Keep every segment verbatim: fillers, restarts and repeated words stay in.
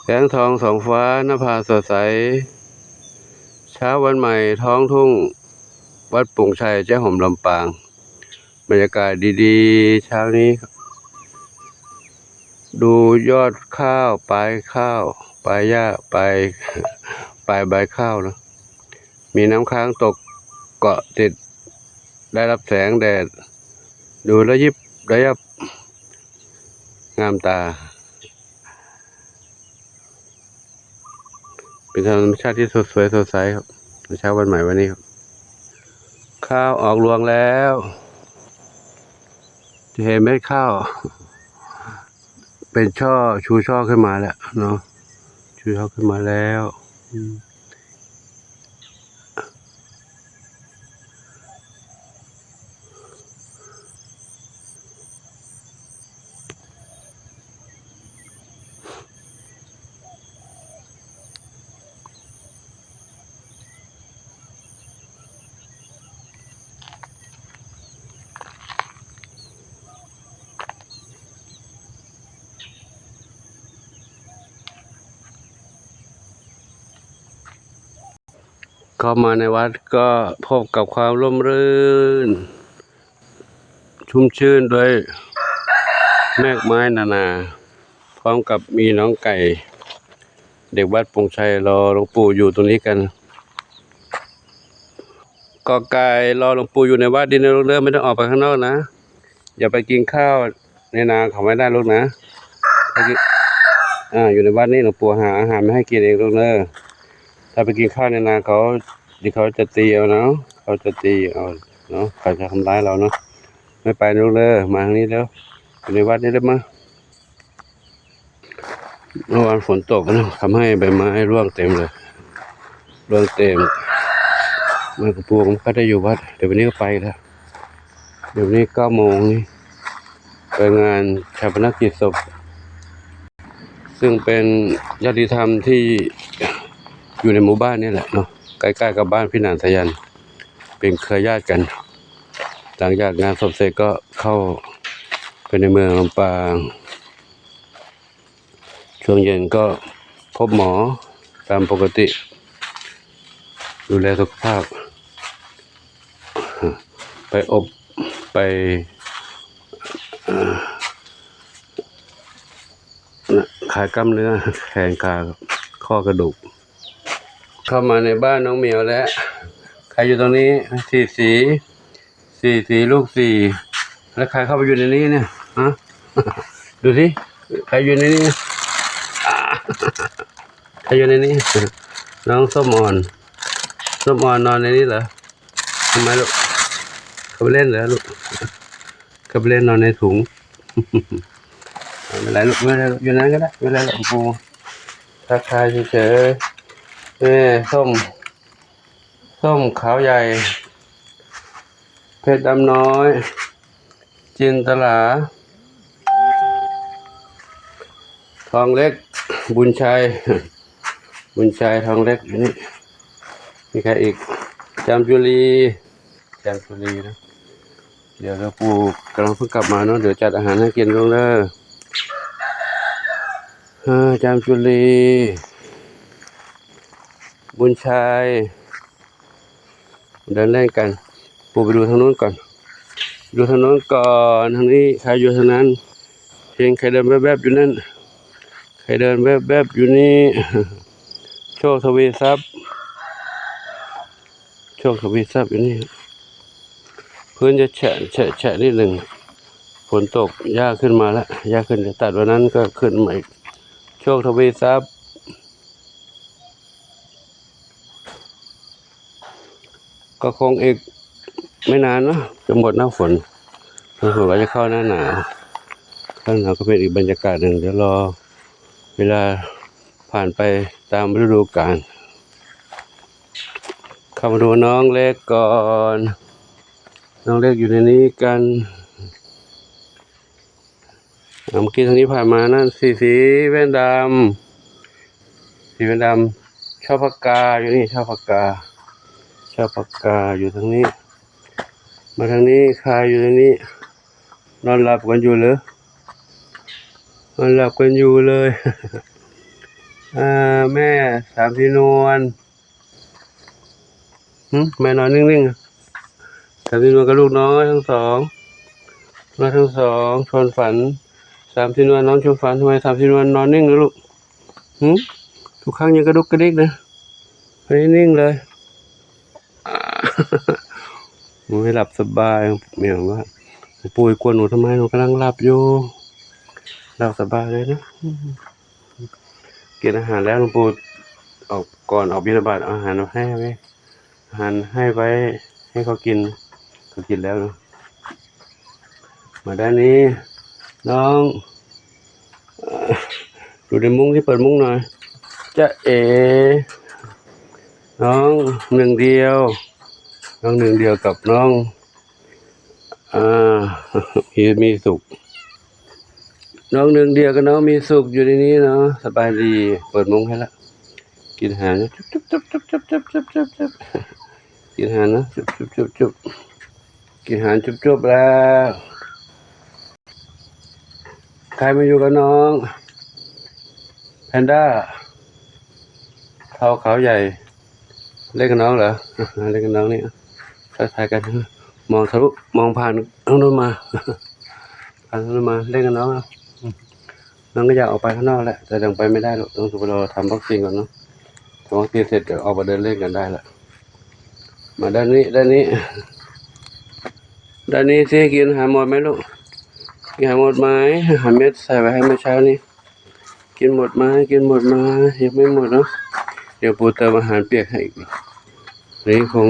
แสงทองส่องฟ้านภาสดใส เช้าวันใหม่ท้องทุ่ง วัดโป่งชัย แจ้ห่มลำปาง บรรยากาศดีๆ เช้านี้ ดูยอดข้าว ปลายข้าว ปลายหญ้า ปลาย ปลายใบข้าวนะ มีน้ำค้างตกเกาะติด ได้รับแสงแดด ดูระยิบระยับ งามตา เป็นธรรมชาติที่สดสวยสดใสครับ เช้าวันใหม่วันนี้ครับ ข้าวออกรวงแล้ว จะเห็นเม็ดข้าว เป็นช่อ ชูช่อขึ้นมาแล้วเนาะ ชูช่อขึ้นมาแล้ว อืม เข้ามาในวัดก็พบกับความร่มรื่น ชุ่มชื่นด้วยแมกไม้นานา พร้อมกับมีน้องไก่ เด็กวัดโป่งชัยรอหลวงปู่อยู่ตรงนี้กัน กอไก่รอหลวงปู่อยู่ในวัดดีนะลูกเด้อ ไม่ต้องออกไปข้างนอกนะ อย่าไปกินข้าวในนาเขาไม่ได้ลูกนะ ไปกิน อ่า อยู่ในวัดนี่หลวงปู่หาอาหารมาให้กินเองลูกเด้อ ถ้าไปกินข้าวในนาเขา เดี๋ยวเขาจะตีเอาเนาะ เขาจะตีเอาเนาะ เขาจะทำร้ายเราเนาะ ไม่ไปลูกเด้อ มาทางนี้แล้ว อยู่ในวัดนี่แล้วมา เมื่อวานฝนตกนะ ทำให้ใบไม้ร่วงเต็มเลย ร่วงเต็ม มันกระพวงมันก็ได้อยู่วัด เดี๋ยววันนี้ก็ไปแล้ว เดี๋ยววันนี้เก้าโมงนี่ ไปงานชาปนกิจศพ ซึ่งเป็นญาติธรรมที่อยู่ในหมู่บ้านนี่แหละเนาะ ใกล้ๆกับบ้านพี่หนานสายัน เป็นเครือญาติกัน หลังจากงานศพเสร็จก็เข้าไปในเมืองลำปาง ช่วงเย็นก็พบหมอตามปกติ ดูแลสุขภาพ ไปอบ ไป เอ่อ คลายกล้ามเนื้อ แขนขา ข้อกระดูก เข้ามาในบ้านน้องเหมียวแล้ว ใครอยู่ตรงนี้ สี่สี สี่สี ลูกสี่ แล้วใครเข้าไปอยู่ในนี้เนี่ย ฮะ ดูสิ ใครอยู่ในนี้ อ่า ใครอยู่ในนี้ น้องส้มอ่อน ส้มอ่อนนอนในนี้เหรอ ทำไมลูก เขาไปเล่นเหรอลูก เขาไปเล่นนอนในถุง ไม่เป็นไรลูก ไม่เป็นไรลูก อยู่นั้นก็ได้ ไม่เป็นไรลูก ปู่ทักทายเฉยๆ แม่ส้ม ส้มขาวใหญ่ เพชรดำน้อย จินตลา ทองเล็ก บุญชัย บุญชัย ทองเล็ก อยู่นี่ มีใครอีก จามจุลี จามจุลีนะ เดี๋ยวหลวงปู่กำลังเพิ่งกลับมาเนาะ เดี๋ยวจัดอาหารให้กินลูกเด้อ อ่า จามจุลี บุญชัย เดินเล่นกัน ปู่ไปดูทางนู้นก่อน ดูทางนู้นก่อน ทางนี้ใครอยู่ทางนั้น เห็นใครเดินแวบๆอยู่นั่น ใครเดินแวบๆอยู่นี่ โชคทวีทรัพย์ โชคทวีทรัพย์อยู่นี่ พื้นจะแฉะแฉะแฉะนิดหนึ่ง ฝนตก หญ้าขึ้นมาแล้ว หญ้าขึ้น จะตัดวันนั้นก็ขึ้นมาอีก โชคทวีทรัพย์ ก็คงอีกไม่นานเนาะ จะหมดหน้าฝน หน้าฝนก็จะเข้าหน้าหนาว หน้าหนาวก็เป็นอีกบรรยากาศหนึ่ง เดี๋ยวรอเวลาผ่านไปตามฤดูกาล เข้ามาดูน้องเล็กก่อน น้องเล็กอยู่ในนี้กัน อ่า เมื่อกี้ทางนี้ผ่านมานั่น สีสีแว่นดำ สีแว่นดำ ชอบปากกาอยู่นี่ ชอบปากกา ชอบปากกาอยู่ทางนี้ มาทางนี้ ใครอยู่ทางนี้ นอนหลับกันอยู่เหรอ นอนหลับกันอยู่เลย อ่า แม่สามสีนวล หึ แม่นอนนิ่งๆ สามสีนวลกับลูกน้อยทั้งสอง น้อยทั้งสองชวนฝัน สามสีนวลนอนชวนฝัน ทำไมสามสีนวลนอนนิ่งนะลูก หึ ทุกครั้งยังกระดุกกระดิกนะ อันนี้นิ่งเลย อ่า หนูให้หลับสบาย แม่ว่า ปู่กวนหนูทำไม หนูกำลังหลับอยู่ หลับสบายเลยนะ กินอาหารแล้ว หลวงปู่ออก ก่อนออกบิณฑบาต เอาอาหารมาให้ไว้ อาหารให้ไว้ ให้เขากิน เขากินแล้วเนอะ มาด้านนี้ น้อง เอ่อ ดูในมุ้งที่ เปิดมุ้งหน่อย จ๊ะเอ๋ น้องหนึ่งเดียว น้องหนึ่งเดียวกับน้อง อ่า มี มีสุข น้องหนึ่งเดียวกับน้องมีสุขอยู่ในนี้เนาะ สบายดี เปิดมุ้งให้ละ กินอาหารนะ จุ๊บจุ๊บจุ๊บจุ๊บจุ๊บจุ๊บจุ๊บจุ๊บ กินอาหารนะ จุ๊บจุ๊บจุ๊บจุ๊บ กินอาหารจุ๊บจุ๊บแล้ว ใครมาอยู่กับน้อง แพนด้า เทาขาวใหญ่ เล่นกับน้องเหรอ เล่นกับน้องนี่ ทักทายกัน มองทะลุ มองผ่านทางนู้นมา ผ่านทางนู้นมา เล่นกับน้องนะ น้องก็อยากออกไปข้างนอกแหละ แต่ยังไปไม่ได้หรอก ต้องไปรอทำวัคซีนก่อนเนาะ ทำวัคซีนเสร็จเดี๋ยวออกมาเดินเล่นกันได้ละ มาด้านนี้ ด้านนี้ ด้านนี้สิ กินอาหารหมดไหมลูก กินอาหารหมดไหม อาหารเม็ดใส่ไว้ให้เมื่อเช้านี้ กินหมดไหม กินหมดไหม ยังไม่หมดเนาะ เดี๋ยวปู่เติมอาหารเปียกให้อีก นี่คง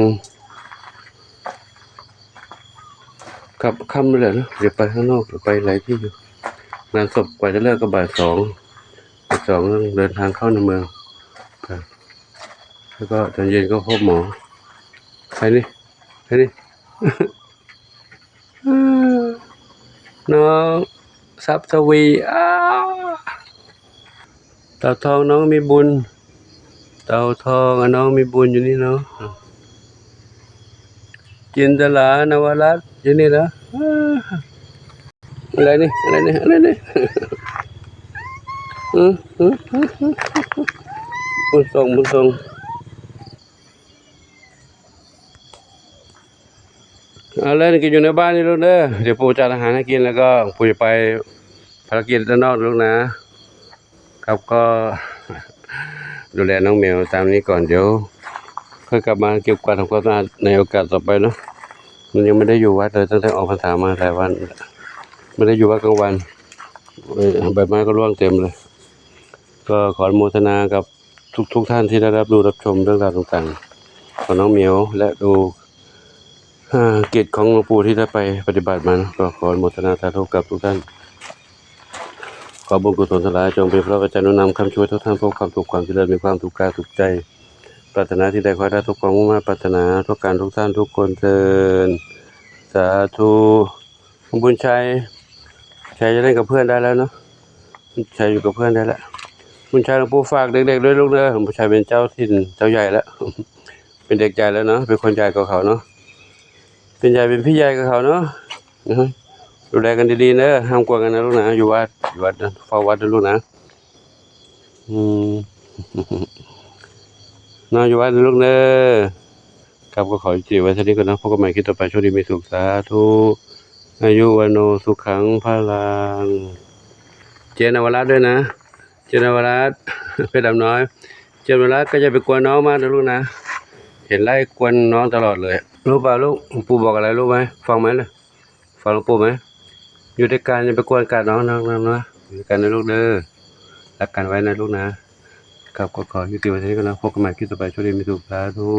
กลับค่ำเลยเนาะ เดี๋ยวไปข้างนอก เดี๋ยวไปหลายที่อยู่ งานศพกว่าจะเลิกก็บ่ายสอง บ่ายสองต้องเดินทางเข้าในเมือง ครับ แล้วก็ตอนเย็นก็พบหมอ ใครนี่ ใครนี่ น้องทรัพย์ทวี อ้า เต่าทองน้องมีบุญ เต่าทองอะน้องมีบุญอยู่นี่เนาะ จินตลานวรัตน์อยู่นี่นะ อะไรนี่ อะไรนี่ อะไรนี่ อืม อืม อืม อืม บุญส่ง บุญส่ง เอาเล่นกันอยู่ในบ้านนี่ลูกเด้อ เดี๋ยวปู่จัดอาหารให้กิน แล้วก็ปู่จะไปภารกิจด้านนอกลูกนะ ครับ ก็ ดูแลน้องแมวตามนี้ก่อน เดี๋ยวค่อยกลับมาเก็บกวาดทำความสะอาดในโอกาสต่อไปเนาะ มันยังไม่ได้อยู่วัดเลย ตั้งแต่ออกพรรษามาหลายวัน ไม่ได้อยู่วัดกลางวัน เออ ใบไม้ก็ร่วงเต็มเลย ก็ขออนุโมทนากับทุกๆท่านที่ได้รับรู้รับชมเรื่องราวต่างๆ ของน้องเหมียว และดู อ่า กิจของหลวงปู่ที่ได้ไปปฏิบัติมานะ ก็ขออนุโมทนาสาธุกับทุกท่าน ขอบุญกุศลทั้งหลายจงเป็นพระวจานุนำค้ำชูให้ทุกท่านพบความสุขความเจริญ มีความสุขกายสุขใจ ปรารถนาสิ่งใดขอให้ได้ทุกความมุ่งมั่นปรารถนา ทุกการทุกท่านทุกคนเทอญ สาธุ บุญชัย ชัยจะเล่นกับเพื่อนได้แล้วเนาะ บุญชัยอยู่กับเพื่อนได้แล้ว บุญชัย หลวงปู่ฝากเด็กๆด้วยลูกเด้อ บุญชัยเป็นเจ้าถิ่นเจ้าใหญ่แล้ว เป็นเด็กใหญ่แล้วเนาะ เป็นคนใหญ่กว่าเขาเนาะ เป็นใหญ่เป็นพี่ใหญ่กว่าเขาเนาะ นะฮะ ดูแลกันดีๆเนอะ ห้ามกวนกันนะลูกนะ อยู่วัด อยู่วัดนะ เฝ้าวัดนะลูกนะ อืม นอนอยู่วัดนะลูกเนอะ ครับ ก็ขอยุติไว้เท่านี้ก่อนนะ พบกันใหม่คลิปต่อไป โชคดีมีสุข สาธุ อายุวัณโณสุขังพลัง เจนนวรัตน์ด้วยนะ เจนนวรัตน์ เพชรดำน้อย เจนนวรัตน์ก็อย่าไปกวนน้องมากนะลูกนะ เห็นไล่กวนน้องตลอดเลย รู้เปล่าลูก ปู่บอกอะไรรู้ไหม ฟังไหมล่ะ ฟังหลวงปู่ไหม อยู่ด้วยกันอย่าไปกวนกัดน้องนะ นะ นะ อยู่ด้วยกันนะลูกเด้อ รักกันไว้นะลูกนะ ครับ ก็ขอยุติไว้เท่านี้ก่อนนะ พบกันใหม่คลิปต่อไป โชคดีมีสุข สาธุ